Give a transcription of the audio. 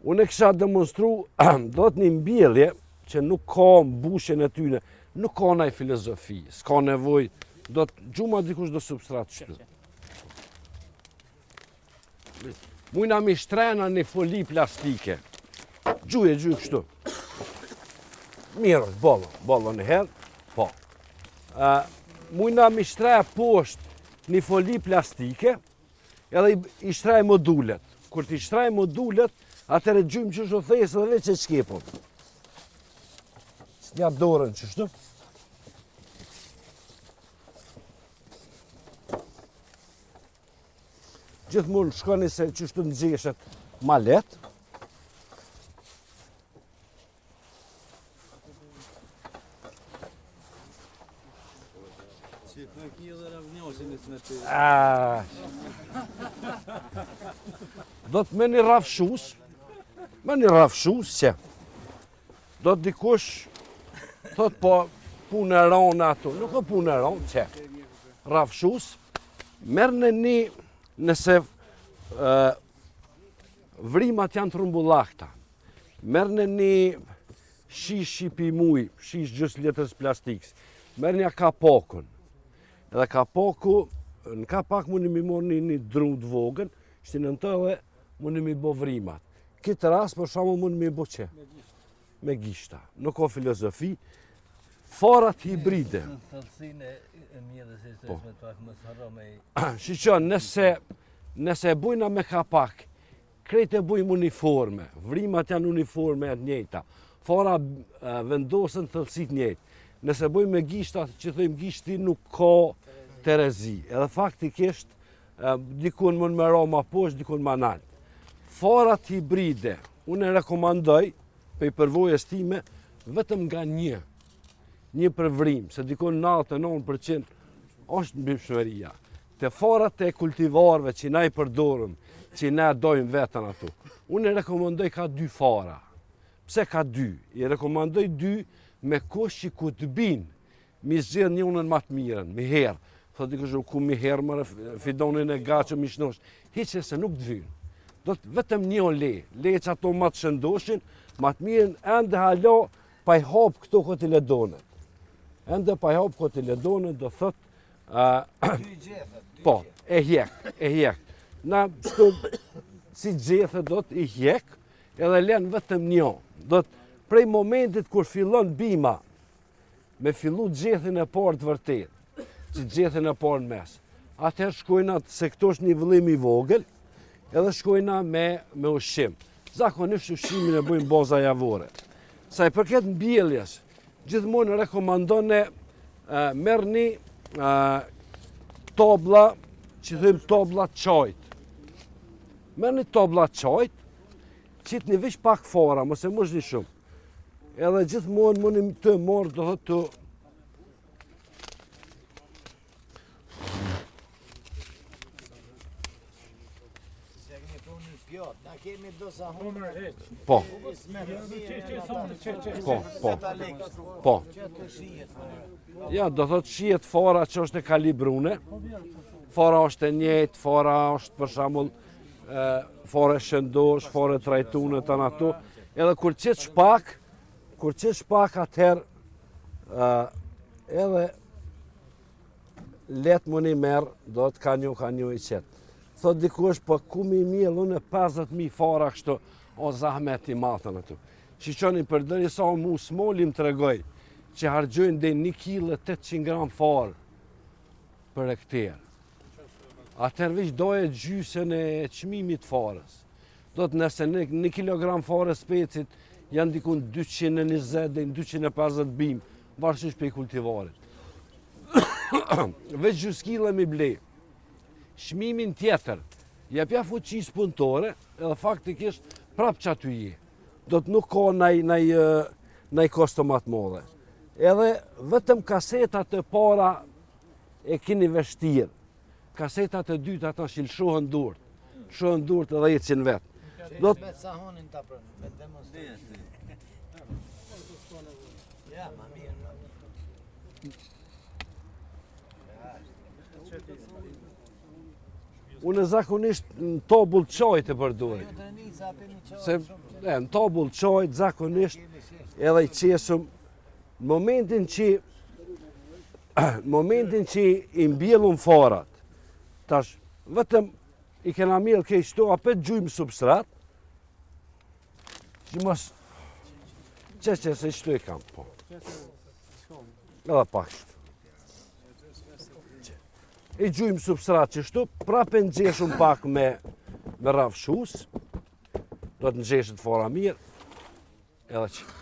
Unë e kisha demonstru, do të një mbjellje që nuk ka mbushjen e tyne, nuk ka naj filozofi, s'ka nevoj, do të gjuma dikush do substrat qëtu. Mujna mi shtre na një foli plastike. Gjuje, gjuje kështu. Mirë është, bollo, bollo një herë, po. Mujna mi shtre poshtë një foli plastike, edhe i shtraj modulet. Kur t'i shtraj modulet, atëherë gjujmë qështu thesë dhe veç e qkepëm. S'nja dorën qështu. Gjithmonë shkoni se qështu nxeshet ma letë. Do të me një rrafshus, me një rrafshus që do të dikush thot po punë e ronë ato, nuk o punë e ronë që rrafshus, merr në një nëse vrimat janë të rrumbullakta, Merrne një shish që pi muj, shish gjysë litrës plastikës, merrnja kapakun, edhe kapaku, në kapak mundi mi morë një, një dru të vogël, shti në të edhe mundi mi bo vrimat. Këtë rast, për shembull, mundi mi bo që? Me gishta. Nuk ka filozofi, farat hibride. Po. Shiqo, nëse, nëse e bujna me kapak, Krejt e bujmë uniforme, vrimat janë uniforme e të njëjta, fara vendosen thellësi të njëjtë. Nëse bujmë me gishta, që thojmë gishti nuk ka terezi, edhe faktikisht dikun mund me ra ma poshtë, dikun ma nalt. Farat hibride, unë e rekomandoj, prej përvojës time, vetëm nga një, një për vrimë, se dikun 99% është mbimshmëria. Te farat e kultivarëve që na i përdorim, që na dojmë vetën ato, unë e rekomandoj ka dy fara. Pse ka dy? I rekomandoj dy me kusht që ku të binë, mi zgjedh njënën ma të mirën, mi herë. Thot dikush ku mi herë more fidonin e gatshëm mi shnosh. Hiç se nuk të vynë. Do të vetëm një o le, le që ato ma të shëndoshin, ma të mirën ende hala pa i hap këto kotiledonet. Ende pa i hap kotiledonet, do thot Po, e hjek, e hjek. Na, shtu, si gjethe do të i hjek, edhe len vetëm një. Do të, prej momentit kur fillon bima, me fillu gjethin e parë të vërtet, që gjethin e parë në mes, atëherë shkojna, se këto është një vëllim i vogël, edhe shkojna me, me ushqim. Zakonisht ushqimin e bujmë baza javore. Sa i përket mbjelljes, Gjithmonë rekomandone merrni tobla, që thojmë tobla çajt. Merrni tobla çajt, qitni veç pak fara, mos e mushni shumë. Edhe gjithmonë mundi të marrë, do thotë të Po. Po, po. Po. Ja, do thot shihet fara që është e kalibrune. Fara është e njëjtë, fara është për shembull fara e shëndosh, fara e trajtune të ato. Edhe kur qitsh pak, kur qitsh pak atëherë edhe Letë mundi merr, do të ka një, ka një i qetë. Thot dikush, po ku mi mjell unë 50.000 fara kështu, o zahmet i madh aty. Shiqoni përderisa mu Smoli më tregoi, që harxhojnë dhe 1 kg 800 gram farë për hektar. Atëherë veç doje gjysën e çmimit farës. Do të nëse një, një kilogram farë specit janë dikun 220 dhe 250 bimë, varësisht prej kultivarit. Veç gjysë kile mi ble. Çmimin tjetër, jepja fuqisë punëtore, edhe faktikisht prap që aty je. Do të nuk ka naj, naj, naj kosto ma të madhe. Edhe vetëm kasetat e para e kini vështirë. Kasetat e dyta tash i lëshohen durt. Lëshohen durt edhe ecin vetë. Do të me sahonin ta prën, me demonstrim. Ja, ma mirë, ma mirë. Unë zakonisht në tabull çajt e përdorim. Se e, në tabull çajt zakonisht edhe i qesëm në momentin që në momentin që i mbjellum farat, tash vetëm i kena mjellë kejt qëto, apet gjujmë substrat, që mos, që që se qëto i kam, po. Edhe pak qëto. I gjujmë substrat qështu, prapë e ngjeshum pak me, me rrafshus, do të ngjeshet fara mirë, edhe që.